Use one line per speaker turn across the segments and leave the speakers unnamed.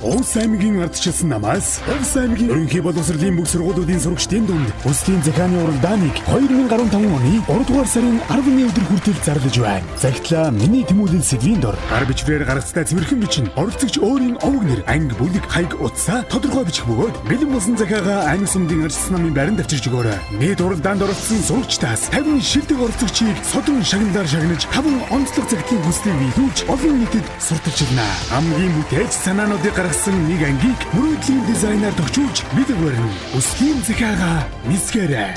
Увс аймгийн ардчилсан намаас Увс аймгийн ерөнхий боловсролын бүх сургуулиудын сурагчдын дунд хүслийн захианы уралдааныг 2015 оны 3 дугаар сарын 11 өдөр хүртэл зарлаж байна. Захидлаа миний тэмүүлэл сэдвийн дор гар бичвэрээр гаргацтай цэвэрхэн бичин оролцогч өөрийн овог нэр, анги, бүлэг, хаяг, утсаа тодорхой бичих бөгөөд бэлэн болсон захиагаа аймаг сумдын ардчилсан намын байранд авчирч өгөөрэй. Нийт уралдаанд оролцсон сурагчдаас 50 шилдэг оролцогчийг содон шагналаар шагнаж 5 онцлог захидлын хүслийг биелүүлж олон нийтэд сурталчилна. Хамгийн бүтээлч санаануудыг гаргасан нэг ангийг мөрөөдлийн дизайнаар тохижуулж бэлэг барина. Өслийн захиагаа нисгээрэй.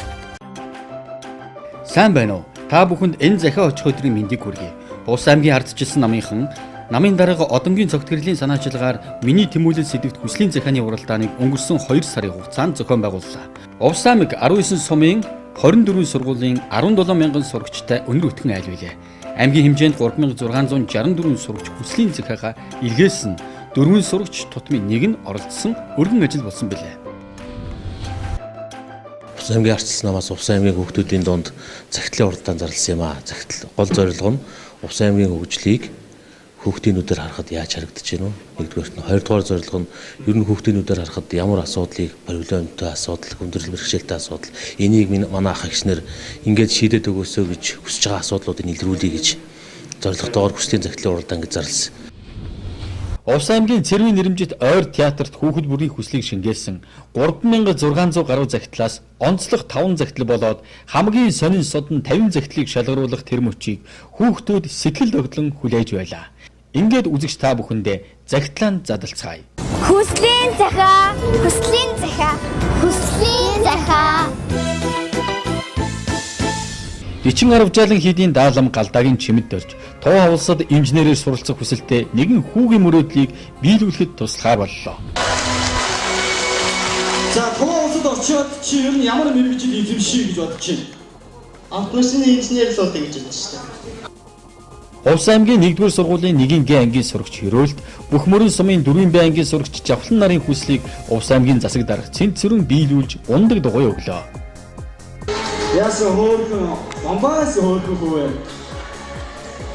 Сайн байна уу? Та бүхэнд энэ захиа очих өдрийн мэндийг хүргэе. Улс аймгийн ардчилсан намынхан намын дарга Одонгийн цогт гэрлийн санаачилгаар миний тэмүүлэл сэдэвт хүслийн захианы уралдааныг өнгөрсөн 2 сарын хугацаанд зохион байгууллаа. Увс аймаг 19 сумын 24 сургуулийн 17 мянган сурагчтай өндөр өтгөн айл билээ. Аймгийн хэмжээнд 3664 сурагч хүслийн захиагаа илгээсэн. Дөрвөн сурагч тутмын нэг нь оролцсон өргөн ажил болсон билээ.
Увс аймгийн ардчилсан намаас Увс аймгийн хүүхдүүдийн дунд захидлын уралдаан зарласан юм аа. Захидал гол зорилго нь Увс аймгийн хөгжлийг хүүхдийн нүдээр харахад яаж харагдаж байна вэ? Нэгдүгээрт нь, хоёрдугаар зорилго нь ер нь хүүхдийн нүдээр харахад ямар асуудлыг, проблемтой асуудал, хүндрэл бэрхшээлтэй асуудал энийг манай ах эгч нар ингээд шийдээд өгөөсөө гэж хүсэж байгаа асуудлуудыг илрүүлье гэж зорилготойгоор хүслийн захидлын уралдаан гэж зарласан.
Увс аймгийн Цэрвийн нэрэмжит ойр театрт хүүхэд бүрийн хүслийг шингээсэн 3600 гаруй захидлаас онцлог 5 захидал болоод хамгийн сонин содон 50 захидлыг шалгаруулах тэр мөчийг хүүхдүүд сэтгэл догдлон хүлээж байлаа. Ингээд үзэгч та бүхэндээ захидлаа нь задалцгаая.
Хүслийн захиа, хүслийн захиа, хүслийн захиа.
Бичин аравжаалан хийдийн даалам галдаагийн чимэд дөрж туу хавлсад инженерээр суралцах хүсэлтэд нэгэн хүүгийн мөрөөдлийг биелүүлэхэд туслахаар боллоо.
За, туу улсад очиод чи ер нь ямар мэргэжил эзэмший гэж бодож байна?
Автомашины инженер л болъё гэж бодож шүү дээ.
Увс аймгийн 1-р сургуулийн 1-ийн Г ангийн сурагч Хөрөөлт, бүх мөрөн сумын 4-ийн Б ангийн сурагч Жавхлан нарын хүслийг Увс аймгийн засаг дарга Цэнцэрэн биелүүлж ундаг дугуй өглөө.
Яасан хөөрхөн, бомбаас хөөрхөн хүү вэ?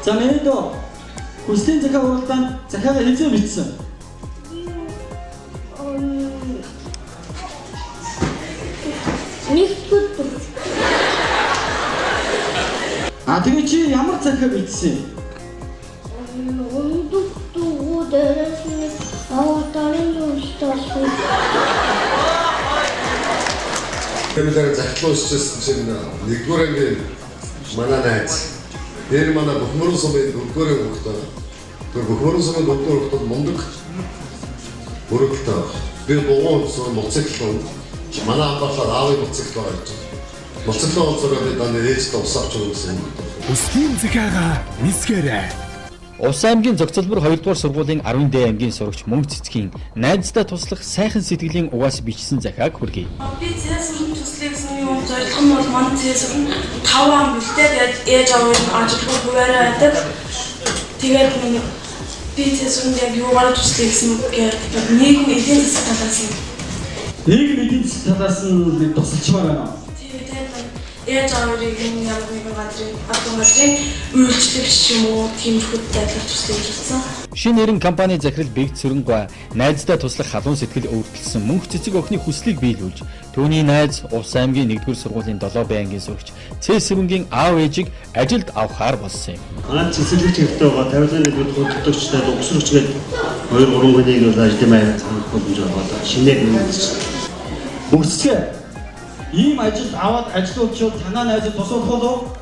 За, миний дөө хүслийн захиа уралдаанд захиагаа хэзээ бичсэн?
Нэгдүгээр дүр.
А тэгээ чи ямар захиа бичсэн?
Өндөг дүүгүү дээрээс нь аватарын зүйлтэй болсон.
Тэр захидлаа өсчихсэн чинь нэгдүгээр ангийн манай найз. Тэр манай Бөхмөрөн сумын дөрөвдүгээр анги хүүхэд байгаа. Тэр Бөхмөрөн сумын дөрөвдүгээр хүүхэд бол мундаг өрөвдөлтэй байна. Би дугуй унсан мотоцикл манай амбарлаар аавын мотоцикл байгаа гэж. Мотоциклын онцороо би дандаа ээжтэй ус авч өгсөн гэсэн юм.
Өслийн захиагаа нисгээрэй.
Увс аймгийн Зохицолбор 2 дугаар сургуулийн 10 Д ангийн сурагч Мөнх Цэцгийн найздаа туслах сайхан сэтгэлийн угаас бичсэн захиаг хүргэе.
Би цэсүрэн туслая гэсэн юм зорилго нь бол манай цэсүрэн 5 ам бэлтэй, тэгээд ээж аав нь ажилгүй хуваараа байдаг. Тэгээд миний би цэсүрэнд яг юугаар туслая гэсэн гээд нийгэм эдийн засаг талаас нь.
Нийгэм эдийн засаг талаас нь би тусалчмаар байна.
Тэгээд ээж аавыг нь ямар нэгэн газрын албан газрын үйлчлэгч юм уу тиймэрхүү байдлаар туслая гэж бодсон.
Шинэ нэрэн компани захирал Бэг Цэрэнгүй найздаа туслах халуун сэтгэл өвөртлөсөн Мөнх Цэцэг охины хүслийг биелүүлж түүний найз Увс аймгийн 1-р сургуулийн 7 Б ангийн сурагч Цэсвэрэнгийн аав ээжийг ажилд авахаар болсон юм.
Манай цэцэрлэгч хэрэгтэй байгаа, тавилгын нэгдүгээр худалдагчтай угсрагч гээд 2 3 хүнийг бол ажлын байр санах боломж байгаа. Шинээр нэмэгдэж байна.
Мөнгөцгөө. Ийм ажил аваад ажилуулчвал танаа найзад тусалах болов?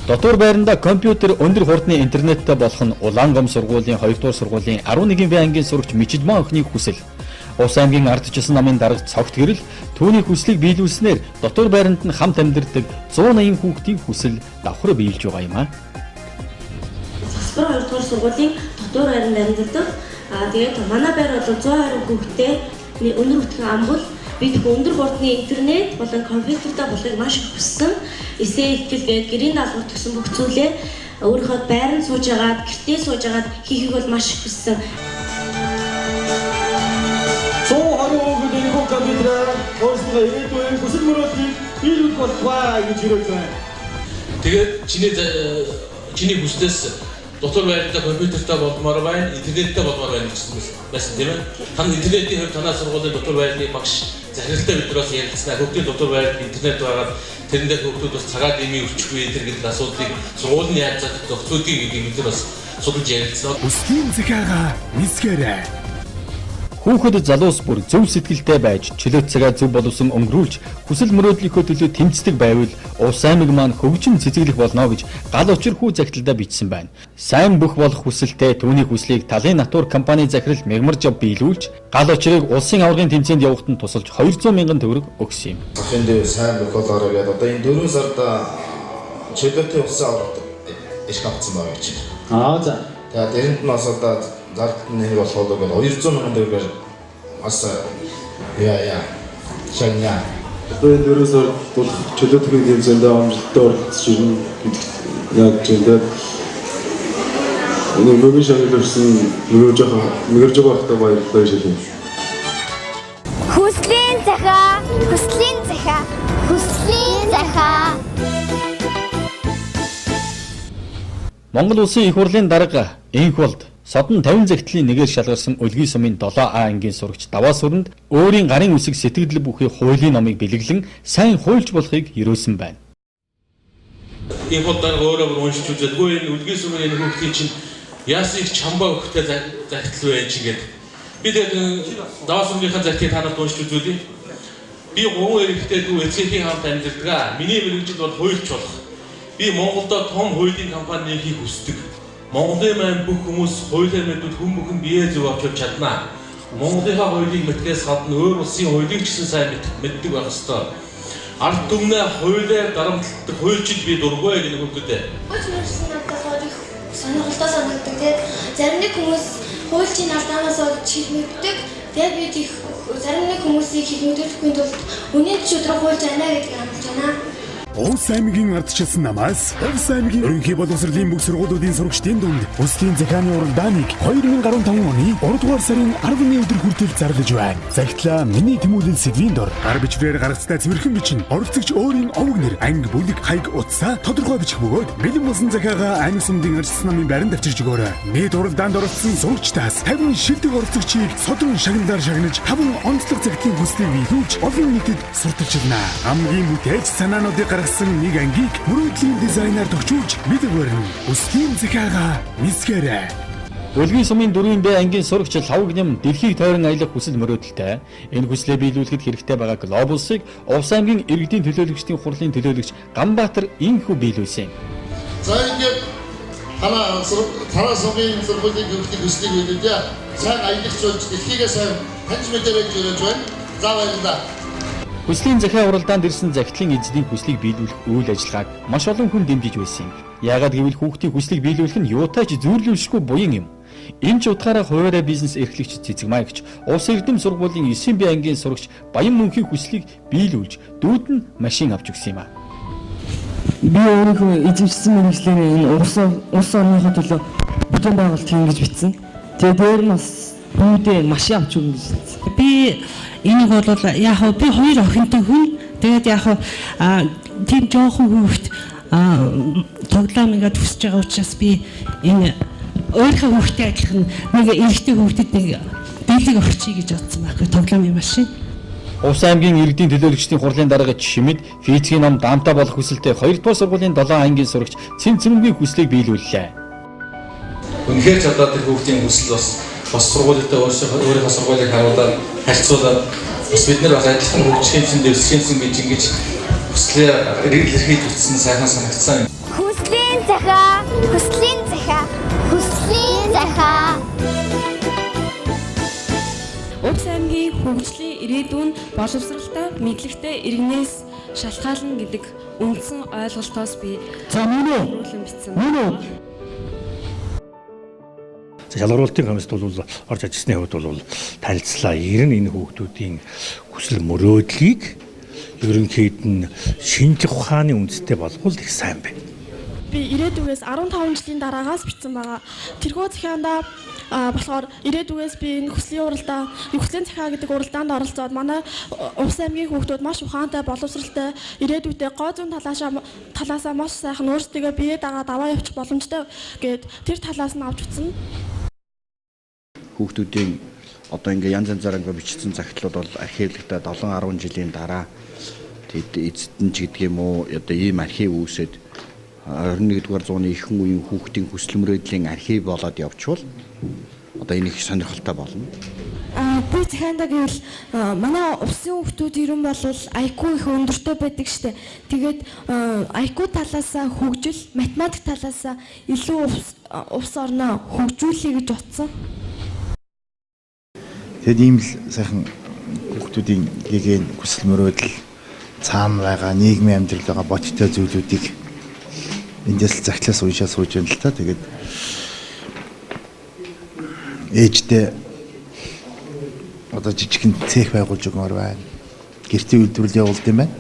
Дотуур байранда компьютер өндөр хурдны интернеттэй болох нь Улаангом сургуулийн 2 дугаар сургуулийн 11 Б ангийн сурагч Мичидман охины хүсэл. Увс аймгийн ардчилсан намын дарга Цогт гэрэл түүний хүслийг биелүүлснээр дотуур байранд нь хамт амьдардаг 180 хүүхдийн хүсэл давхар биелж байгаа юм а.
Засвар 2 дугаар сургуулийн дотуур байранд амьдардаг. Аа тэгээд манай байр бол 120 хүүхэдтэй өндөр өтгөн амгал бид өндөр хурдны интернет болон компьютертэй болохыг маш их хүссэн. Эсээ ихтгэл гээд гэрийн даалгавар төсөн бүх зүйлээ өөрийнхөө байранд сууж агаад гэртээ сууж агаад хийхийг бол маш их хүссэн.
120 хүүхэд энэ компьютераар өөрсдөө ирээдүйн хүсэл мөрөөдлийг биелүүлэх болтугай гэж хэлж байна.
Тэгээд чиний хүслээс Дотор байранда компьютертэй болмоор байна, интернеттэй болмоор байна гэсэн байсан тийм ээ. Тань интернетийн хувьд танай сургуулийн дотор байрны багш захиралтай бид нар бас ярилцсанаа хүүхдийн дотор байранд интернет байгаад тэрэн дээр хүүхдүүд бас цагаат имийн өвчгүй энэ гэдэг асуудлыг сургууль нь яаж зохицуулдгийг гэдгийг бид нар бас судалж ярилцсан.
Хүслийн захиагаа нисгээрэй.
Хүүхэд залуус бүр зөв сэтгэлтэй байж чөлөөт цагаа зөв боловсон өнгөрүүлж хүсэл мөрөөдлийнхөө төлөө тэмцдэг байвал улс аймаг маань хөгжин цэцэглэх болно гэж гал учир хүү захидалдаа бичсэн байна. Сайн бүх болох хүсэлтэй түүний хүслийг Талын Натур компани захирал Мягмаржав биелүүлж гал учирыг улсын аваргын тэмцээнд явахад нь тусалж 200 мянган төгрөг өгсөн юм.
Сахын дээр сайн бүх болоорой гэдэг одоо энэ 4 сард чөлөөтэй улсын аваргад эрх авсан байгаа гэж.
Аа за.
Тэгээд эрэнд нь бас одоо зардал нь нэг болохоор гээд 200 мянган төгрөгөөр бас яа шагна.
Одоо энэ 4 сард бол чөлөөтгийн тэмцээнд амжилттай оролцож ирнэ гэдэгт найдаж байна. Тэгээд энэ мөнгөний шагнал өгсөн мөрөж байхдаа баярлалаа гэж хэлье.
Хүслийн захиа, хүслийн захиа, хүслийн захиа.
Монгол улсын их хурлын дарга Энхболд Содон 50 захидлын нэгээр шалгарсан Өлгий сумын 7А ангийн сурагч Даваа сүрэнд өөрийн гарын үсэг сэтгэгдэл бүхий хуулийн номыг бэлэглэн сайн хуульч болохыг ерөөсөн байна.
Энэ бол дарга өөрөө бүр уншиж үзээд үгүй энэ Өлгий сумын энэ хүүхдийн чинь яасан их чамбаа хөхтэй захидал вэ чинь гээд. Би тэгээд Даваа сүрнийхээ захидлыг та нарт уншиж үзүүлье. Би 3 эрэгтэй дүү эцгийнхээ хамт амьдардаг. Миний мэргэжил бол хуульч болох. Би Монголдо том хуулийн компани нээхийг хүсдэг. Монголын маань бүх хүмүүс хуулиар мэдвэл хүн бүхэн бие зөв авч явж чадна. Монголынхаа хуулийг мэдхээс гадна өөр улсын хуулийг ч гэсэн сайн мэддэг байх ёстой. Ард түмнээ хуулиар дарамтлагдаг хуульчид би дургүй гэнэ хүүхдүүдээ.
Хууль мөрсөн надад хууль их сонирхолтой санагддаг. Тэгээд зарим нэг хүмүүс хуульчийн алдаанаас болж хилмигддэг. Тэгээд бид их зарим нэг хүмүүсийг хилмигдүүлэхгүй тулд үнийн шударга хуульч байна гэдгийг амлаж байна.
Увс аймгийн ардчилсан намаас Увс аймгийн ерөнхий боловсролын бүх сургуулиудын сурагчдын дунд Хүслийн захианы уралдааныг 2015 оны 3 дугаар сарын 11 өдөр хүртэл зарлаж байна. Захидлаа миний тэмүүлэл сэдвийн дор гар бичвэрээр гаргацтай цэвэрхэн бичин оролцогч өөрийн овог нэр, анги бүлэг, хаяг утсаа тодорхой бичих бөгөөд бэлэн болсон захиагаа аймаг сумдын ардчилсан намын байранд авчирч өгөөрэй. Нийт уралдаанд оролцсон сурагчдаас 50 шилдэг оролцогчийг содон шагналаар шагнаж 5 онцлог захидлын хүслийг биелүүлж олон нийтэд сурталчилна. Хамгийн бүтээлч санаануудыг гаргасан нэг ангийг мөрөөдлийн дизайнаар тохижуулж бэлэг барина. Хүслийн захиагаа нисгээрэй.
Өлгий сумын 4 Б ангийн сурагч Лавгням дэлхийг тойрон аялах хүсэл мөрөөдөлтэй. Энэ хүслээ биелүүлэхэд хэрэгтэй байгаа глобусыг Увс аймгийн иргэдийн төлөөлөгчдийн хурлын төлөөлөгч Ганбаатар инхүү биелүүлсэн.
За ингээд танаа сумын сургуулийн хүүхдийн хүслийг биелүүлье. Сайн аялагч болж дэлхийгээ сайн таньж мэдэрэй гэж уриалж байна. За баярлалаа.
Хүслийн захиа уралдаанд ирсэн захидлын эзний хүслийг биелүүлэх үйл ажиллагааг маш олон хүн дэмжиж байсан юм. Яагаад гэвэл хүүхдийн хүслийг биелүүлэх нь юутай ч зүйрлэмшгүй буян юм. Энэ ч утгаараа хуваараа бизнес эрхлэгч Цэцэг Маягч, Улс эрдэм сургуулийн 9 Б ангийн сурагч Баян мөнхийн хүслийг биелүүлж дүүд нь машин авч өгсөн юм а.
Би өөрийнхөө эзэмшсэн мэргэжлээр энэ улс орныхоо төлөө бүтээн байгуулалт хийнэ гэж бичсэн. Тэгээ дээр нь бас дүүдээ машин авч өгнө гэж бичсэн.
Би энийг бол яг хөө би хоёр охинтой хүн. Тэгээд яг хөө тийм жоохон хүүхэд тоглоом ингээд хүсэж байгаа учраас би энэ өөрийнхөө хүүхдээ адилхан нэг эрэгтэй хүүхдэд нэг бэлэг өгчий гэж бодсон байхгүй тоглоомын машин.
Увс аймгийн иргэдийн төлөөлөгчдийн хурлын дарга Чимэд физикийн ном даамтай болох хүсэлтэй 2 дугаар сургуулийн 7 ангийн сурагч Цэн Цэрэнгийн хүслийг биелүүллээ.
Үнэхээр ч одоо тэр хүүхдийн хүсэл бас сургуулиудаа өөрийнхөө сургуулийг харуулаад харьцуулаад бас бид нар бас адилхан хөгжих юмсан дэвсэх юмсан гэж ингэж хүслээ илэрхийлж утсан сайхан санагдсан.
Хүслийн захиа, хүслийн захиа, хүслийн захиа.
Увс аймгийн хөгжлийн ирээдүйн боловсралтай мэдлэгтэй иргэнээс шалтгаална гэдэг үндсэн ойлголтоос би
мөн
бичсэн.
Мөн үү?
Шалгаруулалтын комиссд бол орж ажилласны хувьд бол танилцлаа. Ер нь энэ хүүхдүүдийн хүсэл мөрөөдлийг ерөнхийд нь шинжлэх ухааны үндэстэй болгол их сайн байна.
Би ирээдүгээс 15 жилийн дараагаас бичсэн байгаа. Тэрхүү захиандаа болохоор ирээдүгээс би энэ хүслийн уралдаан, хүслийн захиа гэдэг уралдаанд оролцоод манай Увс аймгийн хүүхдүүд маш ухаантай, боловсралтай, ирээдүйдээ гоо зүйн талаасаа маш сайхан өөрсдийгөө бие дагаад аваа явуучих боломжтой гээд тэр талаас нь авч утсан.
Хүүхдүүдийн одоо ингээ янз янзаар ингээ бичсэн захидлууд бол архивлагдаад 7 10 жилийн дараа тэд эзэд нь ч гэдэг юм уу одоо ийм архив үүсээд 21-р зууны ихэнх үеийн хүүхдийн хүсэл мөрөөдлийн архив болоод явчвал одоо энэ их сонирхолтой болно.
Би захиандаа гэвэл манай улсын хүүхдүүд ерөн бол IQ их өндөртэй байдаг штэ. Тэгээд IQ талаасаа хөгжил, математик талаасаа илүү улс орноо хөгжүүлэе гэж бодсон.
Тэгэд ийм л сайхан хүүхдүүдийн гэгээн хүсэл мөрөөдөл цаана байгаа нийгмийн амьдрал байгаа бодиттой зүйлүүдийг эндээс л захидлаас уншаа сууж байна л та. Тэгээд ээжтэй одоо жижигхэн цех байгуулж өгмөр байна. Гэртээ үйлдвэрлэл явуулд юм байна.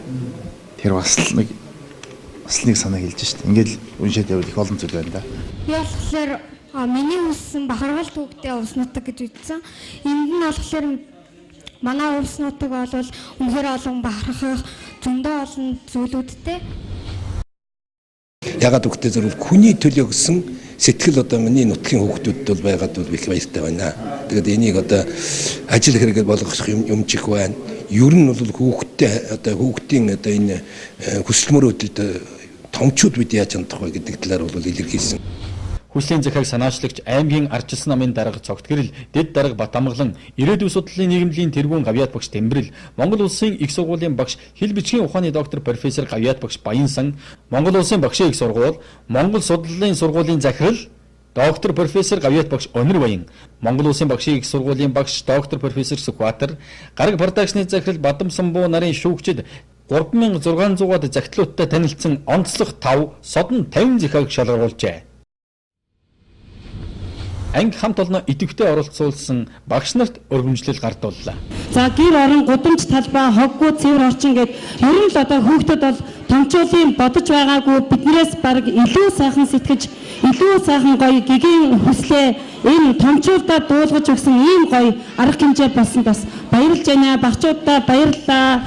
Тэр бас л нэг санаа хэлж шít. Ингээд л уншаад явбал их олон зүйл байна да.
Би болохоор миний үссэн бахархал түүхтэй улс нутаг гэж үзсэн. Энд нь болохоор манай улс нутаг бол үнэхээр олон бахархах зөндөө олон зүйлүүдтэй.
Ягаад үгтэй зэрэг хүний төлөө гэсэн сэтгэл одоо миний нутгийн хүүхдүүдэд бол байгаад бол их баяртай байна. Тэгээд энийг одоо ажил хэрэгэл болгох юм чих байна. Ер нь бол хүүхдтэй одоо хүүхдийн одоо энэ хүсэл мөрөөдөлд томчууд бид яаж хандах вэ гэдэг талаар бол илэрхийлсэн.
Хүслийн захиаг санаачлагч аймгийн ардчилсан намын дарга Цогтгэрэл, дэд дарга Батамгалан, ирээдүйн судлалын нийгэмлэгийн тэргүүн Гавьяат багш Тэмбэрэл, Монгол улсын их сургуулийн багш, хэл бичгийн ухааны доктор профессор Гавьяат багш Баянсан, Монгол улсын багшийн их сургууль, Монгол судлалын сургуулийн захирал доктор профессор Гавьяат багш Өнөр Баян, Монгол улсын багшийн их сургуулийн багш доктор профессор Сүхбаатар, Гараг продакшны захирал Бадамсамбуу нарын шүүгчид 3600-аад захидлуудтай танилцсан онцлог 5, содон 50 захиаг шалгаруулжээ. Анги хамт олноо идэвхтэй оролцуулсан багш нарт өргөмжлөл гардууллаа.
За гэр орон гудамж талбай хоггүй цэвэр орчин гээд ер нь л одоо хүүхдүүд бол томчуулын бодож байгаагүй биднээс баг илүү сайхан сэтгэж илүү сайхан гоё гэгээн хүслээ энэ томчуулдаа дуулгаж өгсөн ийм гоё арга хэмжээ болсон бас баярлж байна. Багчуудаа баярлалаа.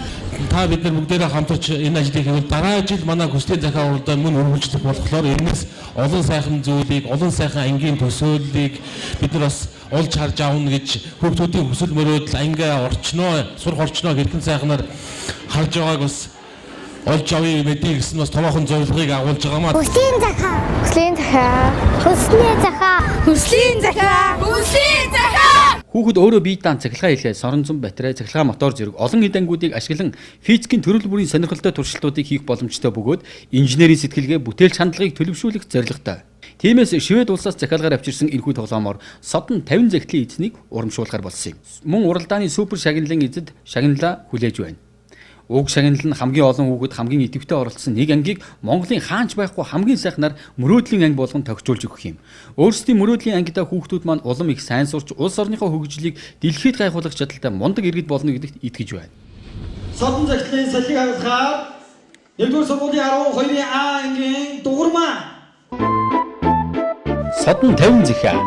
Та бид нар бүгдээрээ хамтарч энэ ажлыг хийвэл дараа жил манай хүслийн захиа уралдаан мөн үргэлжлэх болохоор энэс олон сайхан зүйлийг, олон сайхан ангийн төсөөллийг бид нар бас олж харж авна гэж хүүхдүүдийн хүсэл мөрөөдөл, ангиа орчноо, сурах орчноо хэрхэн сайхнаар харж байгааг бас олж авъя мэдээ гэсэн бас томоохон зорилгыг агуулж байгаамаа.
Хүслийн захиа, хүслийн захиа, хүслийн захиа, хүслийн захиа, хүслийн захиа.
Хүүхэд өөрөө бие даан цахилгаан хэлээ, сорон зун батарей, цахилгаан мотор зэрэг олон эд ангиудыг ашиглан физикийн төрөл бүрийн сонирхолтой туршилтуудыг хийх боломжтой бөгөөд инженерийн сэтгэлгээ бүтээлч хандлагыг төлөвшүүлэх зорилготой. Тиймээс Швед улсаас захиалгаар авчирсан энэхүү тоглоомоор содон 50 захидлын эзнийг урамшуулахар болсон юм. Мөн уралдааны супер шагналын эзэд шагналаа хүлээж байна. Уг шагнал нь хамгийн олон хүүхэд хамгийн идэвхтэй оролцсон нэг ангийг Монголын хаанч байхгүй хамгийн сайхнаар мөрөөдлийн анги болгон тохижуулж өгөх юм. Өөрсдийн мөрөөдлийн ангидаа хүүхдүүд маань улам их сайн сурч улс орныхоо хөгжлийг дэлхийд гайхуулах чадaltaй мундаг иргэд болно гэдэгт итгэж байна.
Содон захидлын салхийг хагалахаар 1-р сургуулийн 12-ийн А ангийн дугуурмаа.
Содон 50 захиа.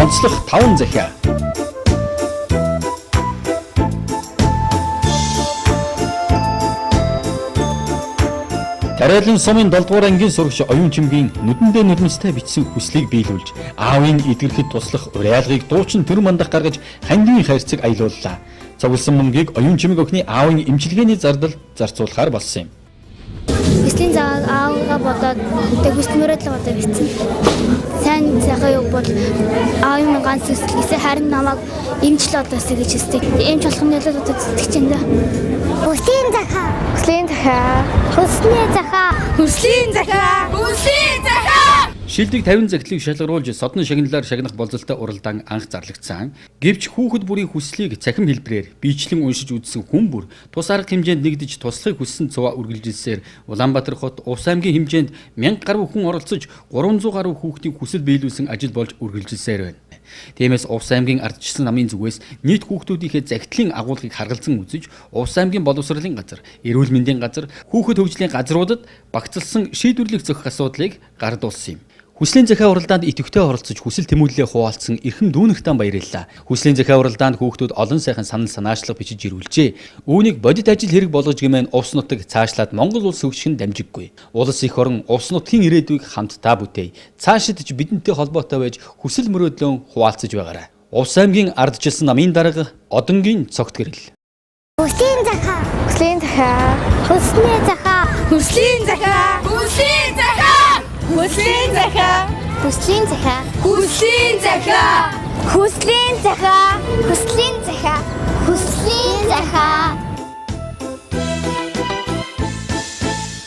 Онцлог 5 захиа. Тариалан сумын 7 дугаар ангийн сурагч Оюун Чимгийн нүдэндээ нулимстай бичсэн хүслийг биелүүлж, аавын эдгэрэхэд туслах уриалгыг дуучин төр мандах гаргаж хангийн хайрцаг аялууллаа. Цугласан мөнгийг Оюун Чимэг охины аавын эмчилгээний зардал зарцуулахаар болсон юм.
Хүслийн захиаг аавгаа бодоод тэг хүсэл мөрөөдлөө бодоод бичсэн. Сайн захиа юу бол аавын ганц хүсэл гэсэн харин намайг эмчл болоосэй гэж хүсдэг. Эмч болох нь нөлөө бодож сэтгэж байна. Хүслийн захиа, хүслийн захиа, хүслийн захиа, хүслийн захиа, хүслийн захиа.
Шилдэг 50 захидлыг шалгаруулж содон шагналаар шагнах болзолтой уралдаан анх зарлагдсан. Гэвч хүүхэд бүрийн хүслийг цахим хэлбэрээр биечлэн уншиж үзсэн хүн бүр тус арга хэмжээнд нэгдэж туслахыг хүссэн цуваа үргэлжилсээр Улаанбаатар хот Увс аймгийн хэмжээнд 1000 гаруй хүн оролцож 300 гаруй хүүхдийн хүсэл биелүүлсэн ажил болж үргэлжилсээр байна. Тиймээс Увс аймгийн ардчилсан намын зүгээс нийт хүүхдүүдийнхээ захидлын агуулгыг харгалзан үзэж Увс аймгийн боловсролын газар, эрүүл мэндийн газар, хүүхэд хөгжлийн газруудад багцлсан шийдвэрлэх зохих асуудлыг гардуулсан юм. Хүслийн захиа уралдаанд идэвхтэй оролцож хүсэл тэмүүллээ хуваалцсан эрхэм дүүнэртээ баярлалаа. Хүслийн захиа уралдаанд хүүхдүүд олон сайхан санал санаачлаг бичиж ирүүлжээ. Үүнийг бодит ажил хэрэг болгож гэмээн увс нутаг цаашлаад Монгол улс хөгжих нь дамжиггүй. Улс эх орон увс нутгийн ирээдүйг хамтдаа бүтээе. Цаашид ч бидэнтэй холбоотой байж хүсэл мөрөөдлөө хуваалцаж байгаарай. Увс аймгийн ардчилсан намын дарга Одонгийн цогт гэрэл.
Хүслийн захиа. Хүслийн захиа. Хүслийн захиа. Хүслийн захиа. Хүслийн захиа. Хүслийн захиа. Хүслийн захиа. Хүслийн захиа. Хүслийн захиа. Хүслийн захиа. Хүслийн